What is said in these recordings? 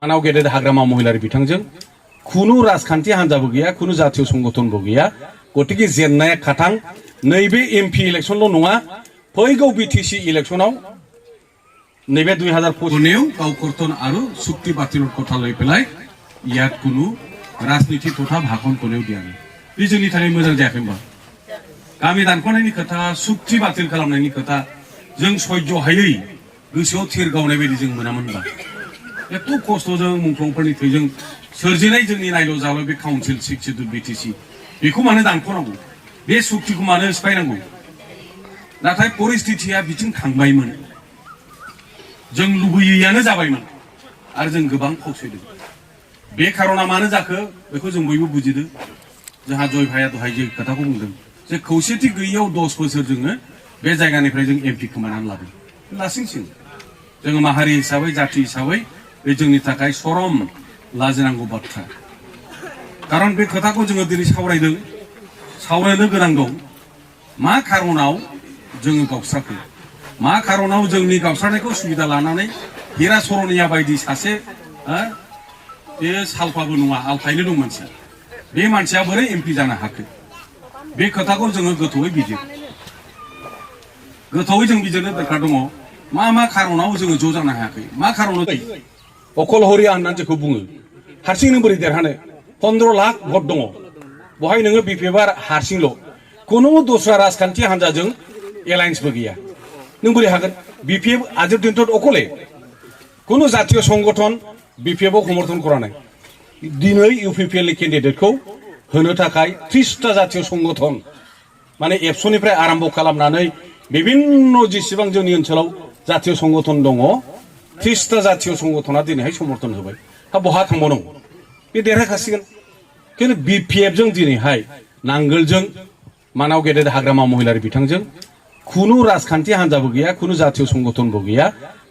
मानाव गेदेर हाग्रामा महिलारि बिथांजों खुनु राजखान्थि हान्जाबो गैया, खुनु जातीय संगठनबो गैया। गतिके जेननाया खाथां। नैबे एमपि इलेक्शनल' नङा, फैगौ बिटिसि इलेक्शनाव नैबे 2025 गाव कर्तन आरो सुक्ति बातिल कथा लई पेलाय यात कुनु राजनीति तथा भाखन कोनेव दियानि बे जोंनि थाखाय मोजां जायाखै होनबा। गामि दानख'नायनि खोथा, सुक्ति बातिल खालामनायनि खोथा जों सह्य हायै गोसोआव थिर गावनाय बायदि जों मोनामोन होनबा। एथ' खस्थ'जों मुंख्लंफोरनि थैजों सोरजिनाय जोंनि नायल' जाल' बे काउन्सिल सिक्स बिटिसि बेखौ मानो दानख'नांगौ, बे सुक्तिखौ मानो सिफायनांगौ। नाथाय परिस्थितिया बिथिं थांबायमोन, जों लुबैयैयानो जाबायमोन आरो जों गोबां फावसयदों। बे खारना मानो जाखो बेखौ जों बयबो बुजिदों। जोंहा जय भाइया दहाय जे खोथाखौ बुंदों जे खौसेथि गैयैयाव 10 बोसोर जोङो बे जायगानिफ्राय जों एमपि खोमानानै लादों। लासिंसिं जोङो माहारि हिसाबै, जाति हिसाबै बे जोंनि थाखाय सरम लाजिनांगौ बाथ्रा। खारन बे खोथाखौ जोङो दिनै सावरायदों, सावरायनो गोनां दं। मा खारनाव जोङो गावस्राखो, मा खारनाव जोंनि गावस्रानायखौ सुबिदा लानानै हिरा सरनिया बायदि सासे बे सालफाबो नङा आलखायनो दं मानसिया, बे मानसिया बोरै एमपि जानो हाखो, बे खोथाखौ जोङो गोथौयै बिजिर, गोथौयै जों बिजिरनो दरकार दङ। मा मा खारनाव जोङो ज' जानो हायाखै, मा खारनाव अकलहरिया होननानै जेखौ बुङो, हारसिंनो बोरै देरहानो। 15 लाख भट दङ, बहाय नोङो बिपिएफआ हारसिंल', खुनु दस्रा राजखान्थि हान्जाजों एलायन्सबो गैया, नों बोरै हागोन। बिपिएफ आजर दिनथ' अकले खुनु जातीय संगठन बिपिएफआव समर्थन करा নাই। दिनै इउपिपिएलनि केन्डिडेटखौ होनो थाखाय 30टा जातीय संगठन माने एबसुनिफ्राय आरम्भ खालामनानै विभिन्न जेसेबां जोंनि ओनसोलाव जातीय संगठन दङ, 30टा जातीय संगठना दिनैहाय समर्थन होबाय। हा बहा थांबावनांगौ, बे देरहाखासिगोन। खिन्थु बिपिएफजों दिनैहाय नांगोलजों मानाव गेदेर हाग्रामा महिलारि बिथांजों खुनु राजखान्थि हान्जाबो गैया, खुनु जातीय संगठनबो गैया।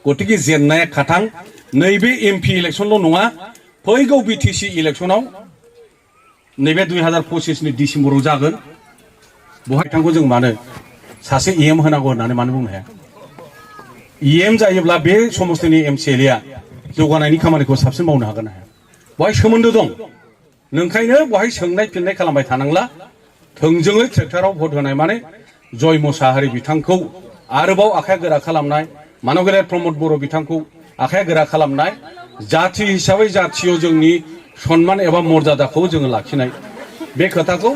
गतिके जेननाया खाथां। नैबे एमपि इलेक्शनल' नङा, फैगौ बिटिसि इलेक्शनाव नैबे 2025 डिसेम्बराव जागोन। बहाय बिथांखौ जों मानो सासे इएम होनांगौ होननानै मानो बुंनो हाया। इएम जायोब्ला बे समस्तिनि एमसिएलएआ जौगानायनि खामानिखौ साबसिन मावनो हागोन ना हाया, बहाय सोमोन्दो दं। नोंखायनो बहाय सोंनाय फिननाय खालामबाय थानांला। थोंजोङै ट्रेक्टराव भट होनाय माने जय मोसाहारि बिथांखौ आरोबाव आखाइ गोरा खालामनाय, मानव गेदेर प्रमद बर' बिथांखौ आखाइ गोरा खालामनाय, जाथि हिसाबै जाथियाव जोंनि सन्मान एबा मर्यादाखौ जोङो लाखिनाय, बे खोथाखौ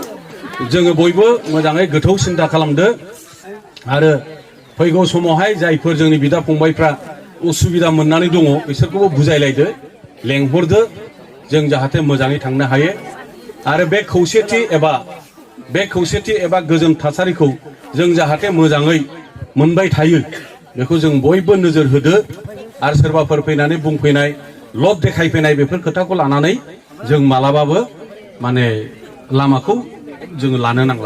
जोङो बयबो मोजाङै गोथौ सिन्था खालामदो। आरो फैगौ समावहाय जायफोर जोंनि बिदा फंबायफ्रा उसुबिदा मोननानै दङ बिसोरखौबो बुजायलायदो, लेंहरदो, जों जाहाथे मोजाङै थांनो हायो। आरो बे खौसेथि एबा गोजोन थासारिखौ जों जाहाथे मोजाङै मोनबाय थायो, बेखौ जों बयबो नोजोर होदो। आरो सोरबाफोर फैनानै बुंफैनाय, लब देखायफैनाय बेफोर खोथाखौ लानानै जों मालाबाबो माने लामाखौ जोङो लानो नांला।